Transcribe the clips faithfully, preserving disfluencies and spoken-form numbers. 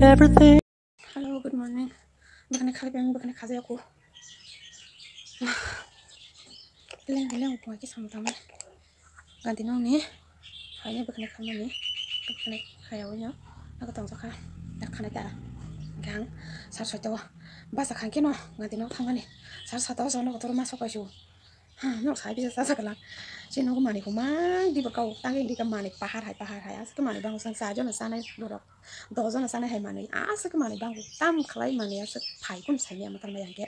Everything. Hello, good morning. Bwkhani khalai pai, bwkhani khajai aku. Leng, leng, buai khe samung tangmani. Ganti nokni phaini bwkhani khamani. Bwkhani khaya wino. Ako tongjakha. Dak khana kara. Gang sar soita o. Basa khangkhe no ganti nok thangmani. Sar sata o jono kotor ma sokai su. Ha, nok sai bisa sasa kala. Si nogo mani humang di berkau tangi di ka mani pahar hai pahar hai. Asik mani bang sang sa jono sanai borok. Dojono sanai hai manwi, aswk manwi bangwi tam khlai manwi aswk phai kun saimaya mwtang bai ang khe.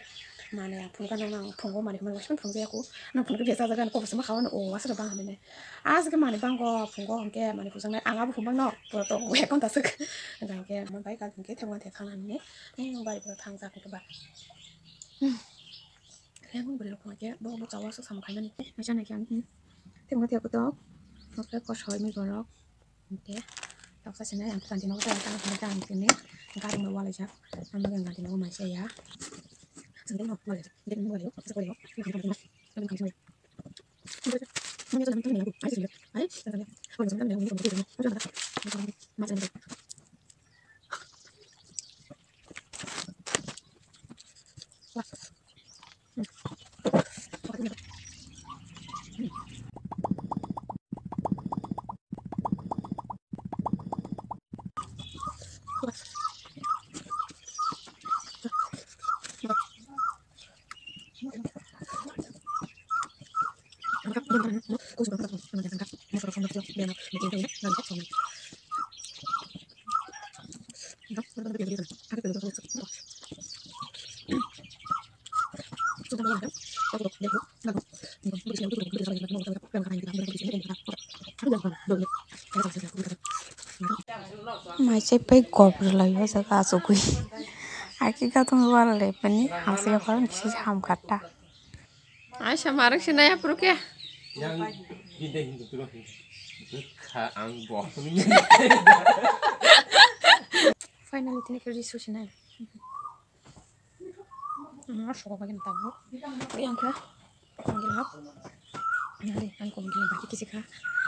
Manwi ang phunukha nang, nang phungo manwi hwnwi waisa phunukjaya kho. Nang phunukhe besa jaga kok bwswk ma khaui o aswk bang hinwi. Aswk manwi bango phungo hwnkhe manwi hujaknai ang abo hwnbangno pura tongo ek ghonta swk. Hwnkhe bai kha hwnkhe thebwan the thang hinwi. Nang bai pura thangjak hwnkhe ba. Yang bwrwi rok hwnkhe bo bo chawa aswk samung khaimani. Masa naikhe ang thebwan the kotok. Hwnkhe kosoi mui borok. Hingke, toksa sinai ang kanti nogo tei ang kanti nogo tei ang tini gari no walaijak. Ang nogo ang kanti nogo mai saya. Sendiri no walaijak. Sendiri no walaijak. Sendiri no walaijak. Sendiri no walaijak. Mai se pai gop rwlai o jaga achugwi. Aki gatung wal le pani hamsi ya paron kisi ham katta. Aisa marang sinai aphuru khe. Yang hindi hindi tulo hindi. Kha ang bo. Finally tini khe risu sinai. Ang sokok bagwi tabuk. Yang khe. Kongila. Nari ang kongila baki kisi kha.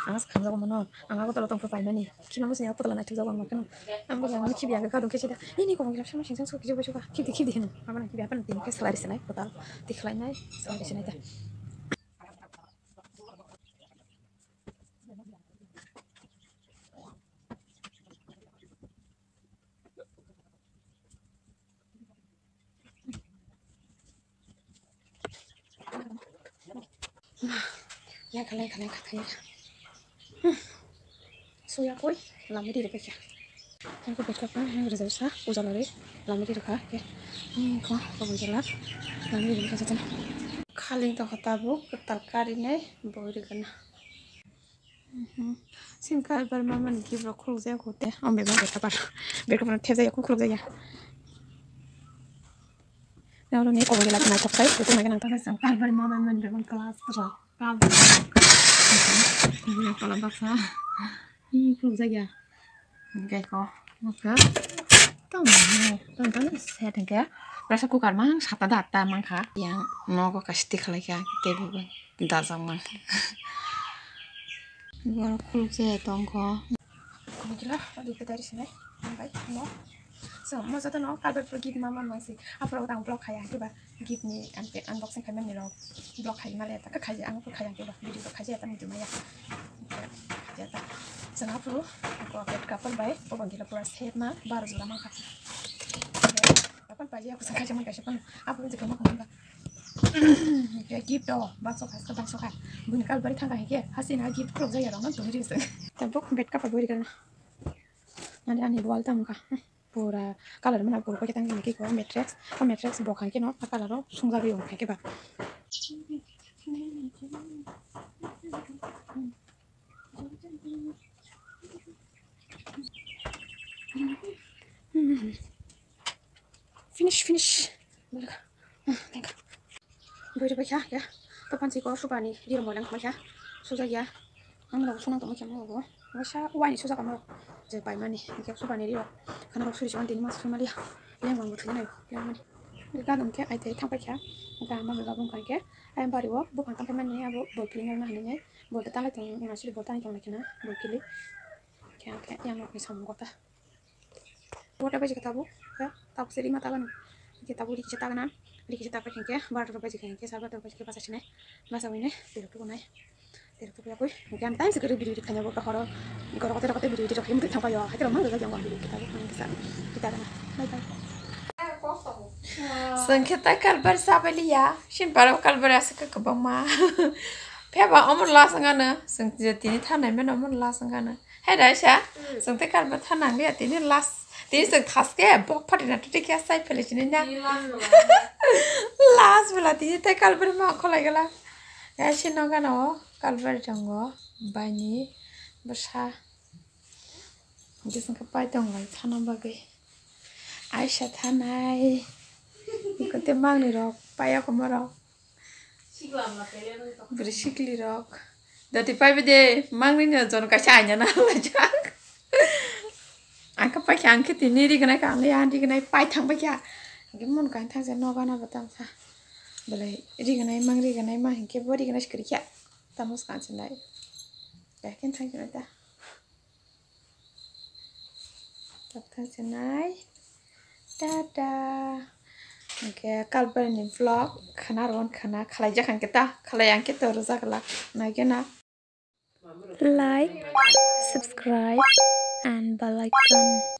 Ang khamjago mano. Ang ago tolo tongkha paimani. Khima musi apo tolo naithok jago ang makhano. Ang bo ang khibi ang kadung khe sida. Ini kongila sama sing sing sok khibi khibi hino. Abana khibi abana tin khe salari sinai kotal. Tikhlai nai salari sinai ta. Ya khalai khalai kha khalai. Suya koi lamai di rwkha. Yang ko bekha pa yang rwjak sa ujalari lamai di rwkha. Ko ko bujala lamai di rwkha jatana. Khaling to khata bu kwtal kari nai boi rwkha na. Sini kaibar mama ni gift rok khuluk jaya kho te. O bebak beta par. Beta par thep jaya kho khuluk jaya. Nang ni kobo gila naithok khai, kutung nai nang tang sang kaibar mama man bebak glass rok. Kaibar. Ini kola baksa. Ini khuluk jaya. Hingke ko, mokhe. Tamo, tamo, tamo, set hingke. Pressure cooker mang sata da atta mangkha. Yang nogo kasti khalai kha, table bai. Dajak mang. Borok khuluk se tongkho. Kujila, adi ke dari sini. Bai, no. So, mo joto no, kalbar pro git mama mangsi. Apro tang block khaya, kiba. Gift ni ang te unboxing khaimani rok vlog khai male ta khaji ang pur khai ang kebo video khaji ta muitu maya khaji ta. Chwng aphuru ko bed cover bai obo gila pura set ma baro jora mangkha. Kapan paji aku sangkha jaman kaisa pang aphuru jikama khamba. Gift do bakso khaska bakso kha buni kal bari thangkha hike hasina gift khuluk jaya rok no tongri se. Tabuk bed cover bori kana. Ani ani wall ta mangkha. Pura color mana pura paikhe tang khe ko matrix, o matrix bo khai khe no a color o sungjagwi o khai khe ba. Finish, finish. Bwrwi bai kha, ya. To pansi ko supa ni, diro moilang bai kha. Suja ya. Ang rok suna tongma khe mo bo. Waisa wai ni suja kamo. Je bai mani, ya supa ni diro. Khana rok suri chuan tini mas sui mali. Leng wang buthu nai, leng mani. Ga dong khe ai te thang pai kha. Ga ma ga bung kai khe. Ai bari wo, bu phang tang mani, abo bol pili na hani nai. Bol ta lai tong, ma suri bol ta lai tong lai khe na, bol pili. Khe, khe, yang nok ni samung kota. Wata baji ka tabu, ya, tabu se rima tagano. Ke tabu rikisa tagana, rikisa taga khenke, bar ro baji khenke, sar bar ro baji ke basa sine, basa wine, terok tuku nai. Terok tuku yakui, ke am time se kiri biri biri khanya bo ka horo. Goro kote kote biri biri rok him thang payo, hati rok mang ga yang biri kita ko mang kisa, kita kana. Bye bye. Sengke tai kalbar sabali ya, shin paro kalbar asa ka kabang ma. Pheba omor la sangana, sengke tini thanai meno omor la sangana. Hai Raisa, hmm, sengte kalba thanang liya tini last. Tini seng thaske bok phatina tuti kya sai phele chini na. Tini last wala. Last wala tini te kalbari ma kholai gala. Ya si no gana o kalbari tongo baini bwsa. Hingke sengke pai tongo lai thana bagwi. Aisa thanai. Kote mangni rok paya komo rok. Bwrwi sikli rok. Dati paibe de, mangni no jon kaisa aina na lajak. Ang khe paikha, ang khe tini rignai ka, ang le ang rignai pai thang paikha. Ang khe mon kain thang se noga na batam sa. Belai rignai mang rignai ma hinkhe bo rignai sikri kha. Tamo skan se nai. Kakin thang se nai ta. Tok thang se nai. Tata. Hingke kalbarni vlog khana ron khana khalai jakhan kita khalai ang kito rwjak lak nai gena. Like, subscribe and bell icon.